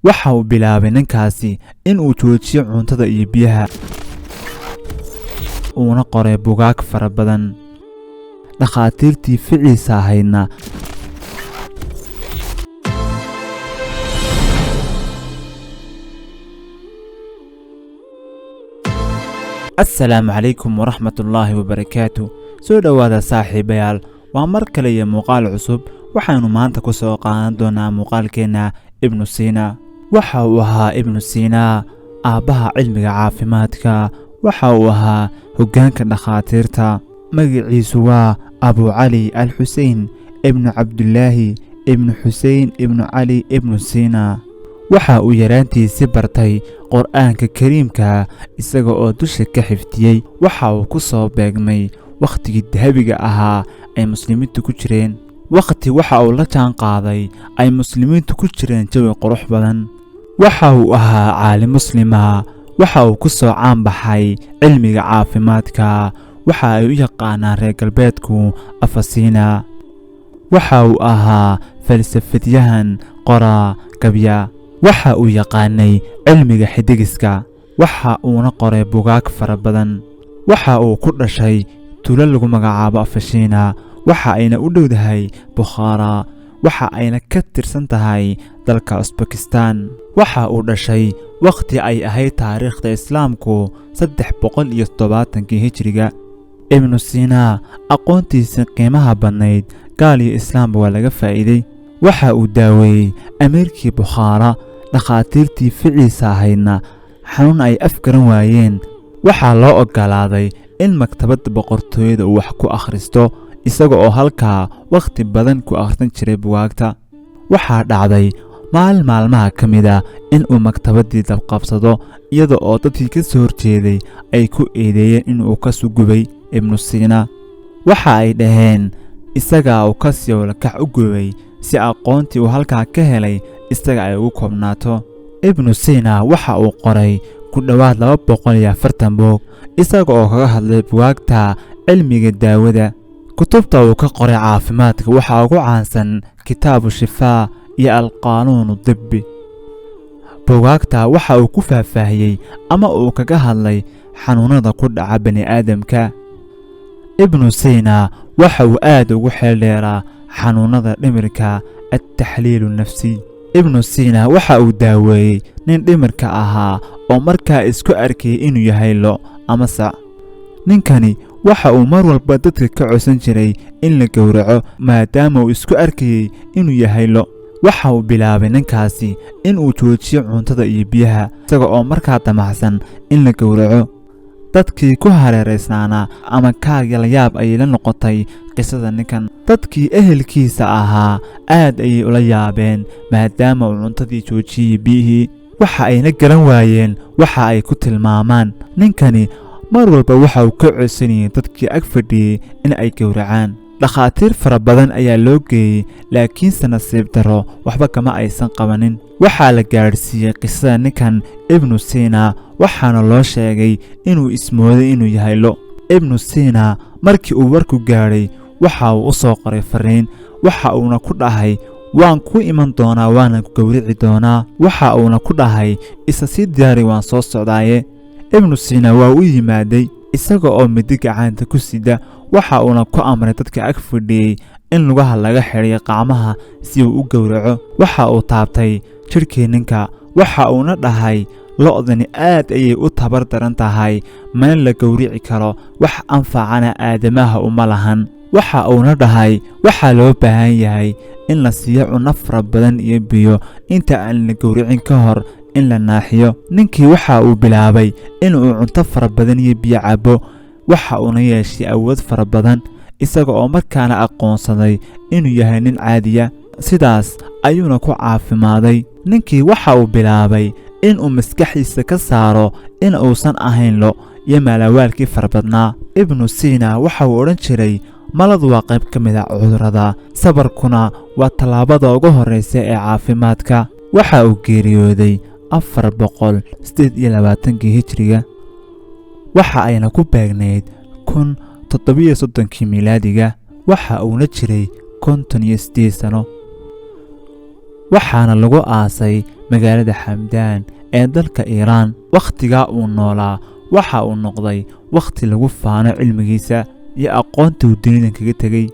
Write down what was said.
Waxa uu bilaabay ninkaasi in uu joojiyo cuntada iyo biyaha, uuna qoray bugaag fara badan. Dhakhaatiirtii ficiisa ahaydna Assalaamu calaykum waraxmatullaahi wabarakaatu. Soo dhowaada saaxiibayaal, waa mar kale iyo muuqaal cusub. Waxaynu maanta ku soo qaadan doonaa muuqaalkeenna Ibnu Siina. Waxa uu ahaa Ibnu Siina aabbaha cilmiga caafimaadka, waxa uu ahaa hoggaanka dhakhaatiirta. Magaciisu waa Abu Cali al Xusein Ibnu Cabdulaahi Ibnu Xusein Ibnu Cali Ibnu Siina. Waxa uu yaraantiisi bartay Qur'aanka Kariimka isaga oo dusha ka xifdiyey. Waxa uu ku soo beegmay wakhtigii dahabiga ahaa ay muslimiintu ku jireen. Wakhti waxa uu la jaan qaaday ay muslimiintu ku jireen jawi qurux badan. Waxa uu ahaa caalim muslima. Waxa uu ku soo caanbaxay cilmiga caafimaadka. Waxa ay u yaqaanaan reer galbeedku Afasiina. Waxa uu ahaa falsafadyahan, qoraa, gabya. Waxa uu yaqaanay cilmiga xidigiska, waxa uuna qoray bugaag fara badan. Waxa uu ku dhashay tuulo lagu magacaabo Afashiina, waxa ayna u dhowdahay Bukhaara, waxa ayna ka tirsan tahay dalka Usbekistan. Waxa uu dhashay wakhti ay ahayd taariikhda Islaamku 370-kii Hijriga. Ibnu Siina aqoontiisa qiimaha badnayd gaal iyo islaamba waa laga faa'iiday. Waxa uu daaweeyey amiirkii Bukhaara, dhakhaatiirtii ficiisa ahaydna xanuun ay afgaran waayeen. Waxaa loo oggolaaday in maktabadda boqortooyada uu wax ku akhristo, isaga oo halkaa wakhti badan ku akhrisan jiray bugaagta. Waxaa dhacday maalin maalmaha ka mid a in uu maktabaddii dabqabsado, iyada oo dadkii ka soo horjeeday ay ku eedeeyeen inuu ka sugubay Ibnu Siina. Waxa ay dhaheen isagaa uu ka siyowlakac u gubay si aqoontii uu halkaa ka helay isaga ay ugu koobnaato. Ibnu Siina waxa uu qoray ku dhowaad 240 buug, isaga oo kaga hadlay bugaagta cilmiga daawada. Kutubta uu ka qoray caafimaadka waxaa ugu caansan Kitaabu Shifaa iyo Alqaanuunu Dibbi. Bugaagta waxa uu ku faahfaahiyey ama uu kaga hadlay xanuunada ku dhaca bani'aadamka. Ibnu Siina waxa uu aad ugu xeeldheeraa xanuunada dhimirka, attaxliilu nafsi. Ibnu Siina waxa uu daaweeyey nin dhimirka ahaa oo markaa isku arkayay inuu yahay lo ama sac. Ninkani waxa uu mar walba dadka ka codsan jiray in la gowraco, maadaama uu isku arkayey inuu yahay lo. Waxa uu bilaabay ninkaasi in uu joojiyo cuntada iyo biyaha, isaga oo markaa damacsan in la gowraco. Dadkii ku hareeraysnaana ama kaag la yaab ayay la noqotay qisada ninkan. Dadkii ehelkiisa ahaa aad ayay ula yaabeen maadaama uu cuntadii joojiyey biyihii. Waxa ayna garan waayeen waxa ay ku tilmaamaan ninkani. Mar walba waxa uu ka codsanayay dadkii ag fadhiyey in ay gowracaan. Dhakhaatiir fara badan ayaa loo geeyey, laakiinse nasiib darro waxba kama aysan qabanin. Waxaa la gaadhsiiyey qisada ninkan Ibnu Siina, waxaana loo sheegay inuu ismooday inuu yahay lo. Ibnu Siina markii uu warku gaadhay waxa uu u soo qoray fariin, waxa uuna ku dhahay: waan ku iman doonaa, waana ku gowrici doonaa. Waxa uuna ku dhahay: isa sii diyaari, waan soo socdaaye. Ibnu Siina waa u yimaaday isaga oo midi gacanta ku sida, waxa uuna ku amray dadka ag fadhiyey in lugaha laga xidhay qacmaha si uu u gowraco. Waxa uu taabtay jidhkii ninka, waxa uuna dhahay: lo'dani aad ayay u tabar daran tahay, mana la gowrici karo, wax anfacana aadamaha uma lahan. Waxa uuna dhahay: waxaa loo baahan yahay in la siiyo cunno fara badan iyo biyo inta aan la gowricin ka hor, in la naaxiyo. Ninkii waxa uu bilaabay inuu cunto fara badan iyo biyo cabo, waxa uuna yeeshay awood fara badan, isaga oo markaana aqoonsaday inuu yahay nin caadiya. Sidaas ayuuna ku caafimaaday. Ninkii waxa uu bilaabay inuu maskaxdiisa ka saaro in uusan ahayn lo iyo maalawaalkii farabadnaa. Ibnu Siina waxa uu odhan jiray: maladu waa qayb ka mid a cudurrada, sabarkuna waa tallaabada ugu horraysa ee caafimaadka. Waxa uu geeriyooday 428-kii Hijriga, waxa ayna ku beegnayd 1037-kii miilaadiga. Waxa uuna jiray 58 sano. Waxaana lagu aasay magaalada Xamdaan ee dalka Iiraan. Wakhtigaa uu noolaa waxa uu noqday wakhti lagu faano cilmigiisa iyo aqoonta uu dunidan kaga tegey.